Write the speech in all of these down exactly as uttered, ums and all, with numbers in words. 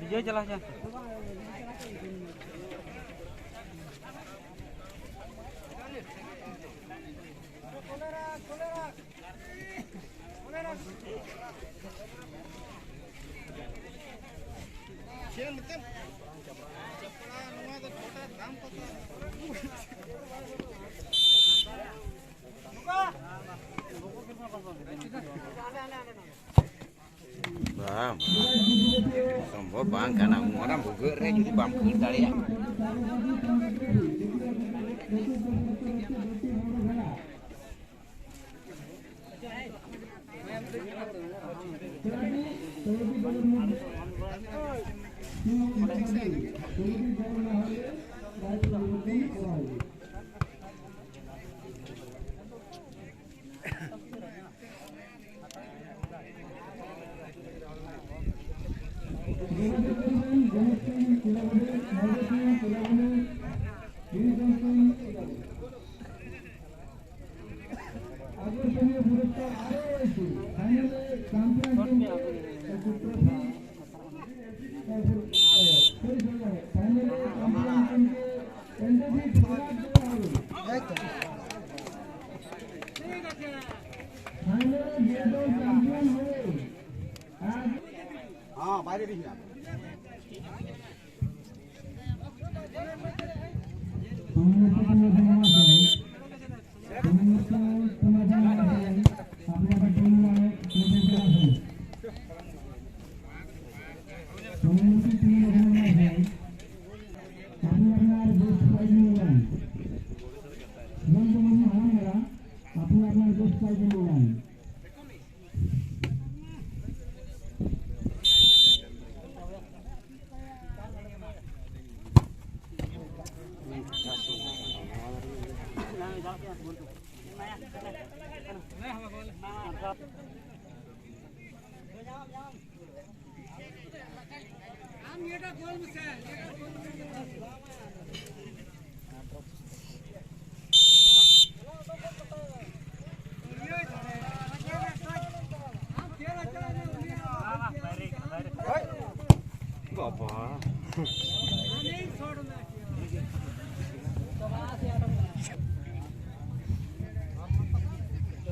ᱵᱤᱡᱚᱭ ᱪᱟᱞᱟᱣ ᱦᱚᱪᱚ᱾ ᱵᱟᱝ, ᱥᱚᱢᱵᱷᱚᱵ ᱵᱟᱝ ᱠᱟᱱᱟ᱾ ᱚᱱᱟ ᱵᱷᱩᱜᱟᱹᱜ ᱨᱮ ᱡᱩᱫᱤ ᱵᱟᱢ ᱠᱷᱟᱹᱲ ᱫᱟᱲᱮᱭᱟᱜᱼᱟ᱾ আকর্ষণীয় পুরস্কার আরও রয়েছে। ফাইনালে চ্যাম্পিয়ন টিমকে একটি ট্রফি, ফাইনালে চ্যাম্পিয়ন টিমকে এনডিসি ফ্ল্যাগ দেওয়া হবে। ফাইনালে যে দল চ্যাম্পিয়ন হবে, তার হ্যাঁ, বাইরে বেশি না।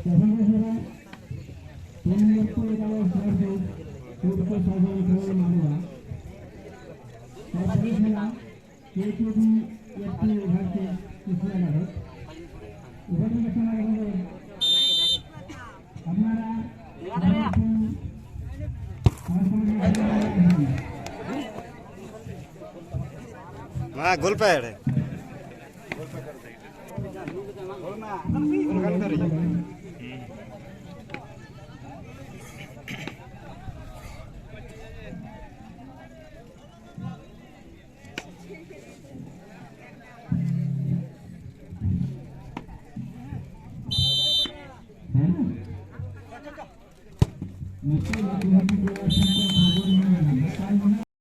ᱡᱟᱦᱟᱸ ᱨᱮ ᱛᱮᱦᱮᱧ ᱚᱠᱛᱚ ᱨᱮ ᱥᱟᱨ ᱫᱚ ᱠᱳᱨᱴ ᱠᱚ ᱥᱟᱡᱟᱣ ᱠᱚ ᱮᱢᱟᱫᱮᱭᱟ᱾ ᱛᱟᱨᱯᱚᱨᱮ ᱠᱷᱚᱱᱟᱜ ᱠᱮ K B F T A versus Krishna ᱜᱟᱰᱚ᱾ ᱩᱵᱷᱚᱭ ᱯᱚᱠᱷ ᱥᱟᱢᱟᱝ ᱨᱮ ᱟᱯᱱᱟᱨᱟᱜ ᱢᱟ ᱜᱳᱞ ᱯᱮ ᱮᱲᱮ᱾